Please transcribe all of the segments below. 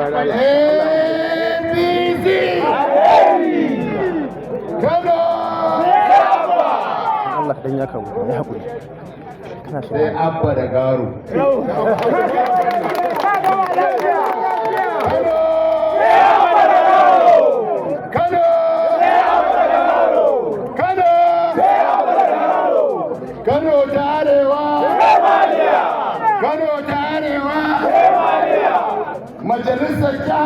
bayan Allah. APC! Kano! Allah kaɗan ya kawo, ya haƙuri. Kana shi. Sai Abba da Garo. Kano! Kano! Kano! Kano ta Arewa! Kano ta Arewa! Majalisar Jiha!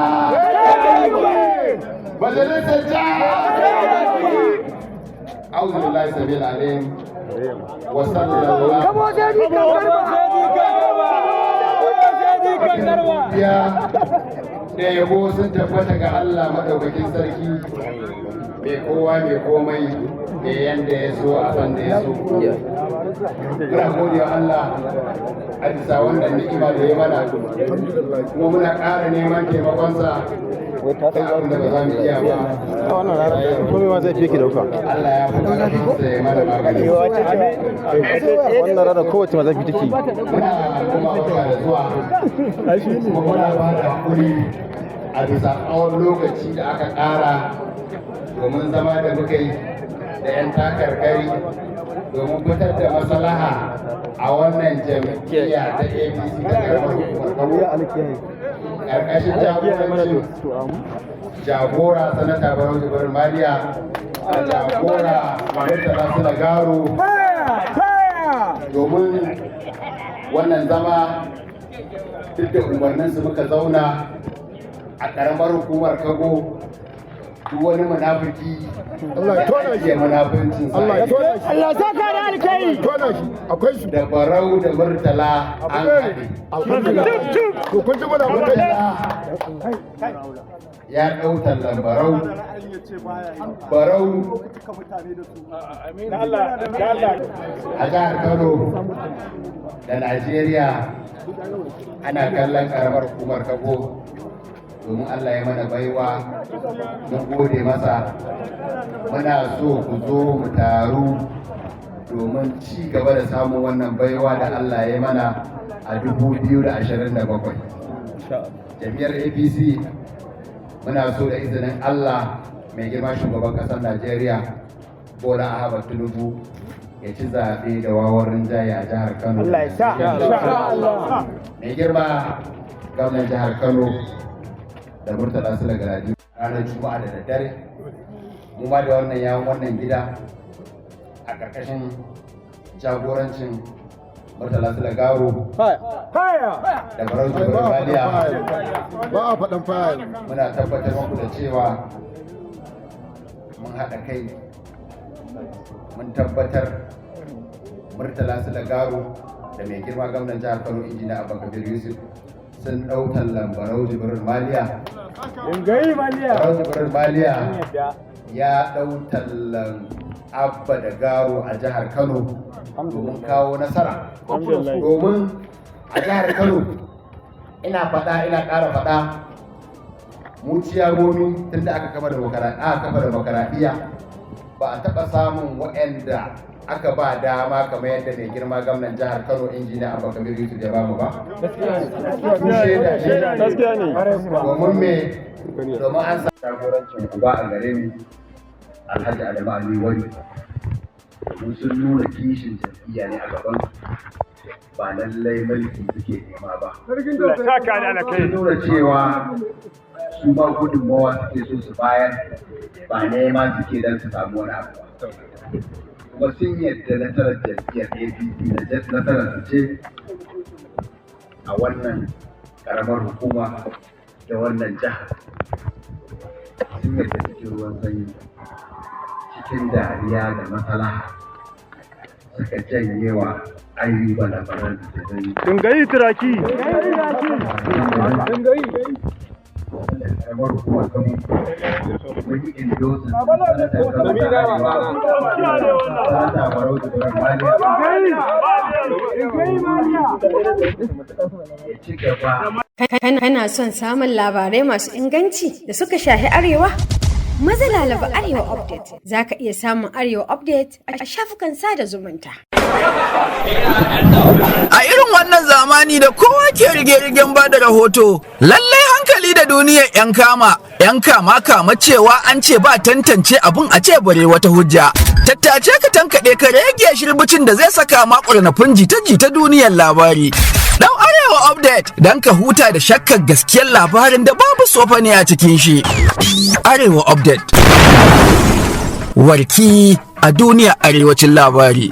Majalisar Jiha! أعوذ بالله السميع العليم وصلى الله. Ya da yabo sun tabbata ga Allah maɗaukakin sarki, mai kowa mai komai, mai yanda ya so a san da ya so. Muna gode wa Allah a bisa wannan ni'ima da ya mana, kuma muna ƙara neman taimakonsa da abin da ba za mu iya ba. A wannan rana komai ma zai fi ki dauka. Allah ya fi ƙarfinsa ya mana magani. Wannan rana kowace ma zafi take. Muna kuma barka da zuwa, kuma muna ba da haƙuri a bisa tsawon lokaci da aka ƙara domin zama da muka yi da 'yan takarkari domin fitar da maslaha a wannan jam'iyya ta APC ta ƙaramar hukumar Kabo, ƙarƙashin jagorancin jagora Sanata Barau Jibrin Maliya da jagora Murtala Sule Garo. Domin wannan zama, duk da umarninsu muka zauna a ƙaramar hukumar Kago, duk wani munafiki Allah ya tona shi. ya munafincin sa. Allah ya tona shi. Allah saka da alkai. Tona shi. Akwai su. Da Barau da Murtala an haɗe. Alhamdulillah. To kun ji muna mutai. Ya ɗau tallan Barau. Barau a jihar Kano da Najeriya ana kallon karamar hukumar Kabo, domin Allah ya mana baiwa, mun gode masa. Muna so ku zo mu taru domin ci gaba da samun wannan baiwa da Allah ya mana a 2027. Jam'iyyar APC, muna so da izinin Allah mai girma shugaban ƙasar Najeriya Bola Ahmad Tinubu ya ci zaɓe da wawan rinjaye a jihar Kano. Allah ya sa. Mai girma gwamnan jihar Kano da Murtala Sule Galadi, ranar Juma'a da daddare, mu ma da wannan yawon wannan gida a ƙarƙashin jagorancin Murtala Sule Garo da Barau Jibrin Maliya, Ba a faɗan faya. muna tabbatar muku da cewa mun haɗa kai, mun tabbatar Murtala Sule Garo da mai girma gwamnan jihar Kano, Injiniya Abba Kabir Yusuf, sun ɗau tallan Barau Jibrin Maliya. Barau Jibrin Maliya ya ɗau tallan Abba da Garo a jihar Kano domin kawo nasara, domin a jihar Kano, ina faɗa ina ƙara faɗa, mu ciyamomi, tunda aka kafa demokaradiyya, ba a taɓa samun waɗanda aka ba dama kamar yadda mai girma gwamnan jihar Kano, Injiniya Abba Kabir Yusuf, ya bamu ba. Ku shaida ne. Gaskiya ne. Domin me? Domin an sa jagorancin uba a gare mu, Alhaji Adamu Ali Wali, domin sun nuna kishin jam'iyya ne a gaban su, ba lallai mulki suke nema ba. Sun nuna cewa su ba gudunmawa suke so su bayar, ba nema suke don su samu wani abu ba, kuma sun yadda nasarar jam'iyyar APC nasarar su ce a wannan karamar hukuma da wannan jiha. Sun yadda cikin ruwan sanyi, cikin dariya da maslaha, suka janye wa Ayyuba Labaran da zai Dingayi turaki. Karamar hukumar Kano, mun yi endorsing Sanatan Kano ta Arewa, Sanata Barau Jibrin Maliya, ya ci gaba. Kana son samun labarai masu inganci da suka shahi Arewa? Maza lalaba Arewa Update. Za ka iya samun Arewa Update a shafukan sada zumunta. A irin wannan zamani da kowa ke rige-rigen ba da rahoto, lallai hankali da Leƙa duniyar 'yan kama, 'yan kama kama cewa an ce ba tantance abun a ce bare wata hujja. Tattace ka tankaɗe ka rage shirbitin da zai saka ma ƙwarnafin jita-jita duniyar labari. Dau Arewa Update don ka huta da shakkar gaskiyar labarin da babu sofa ne a cikin shi. Arewa Update. Warki a duniyar arewacin labari.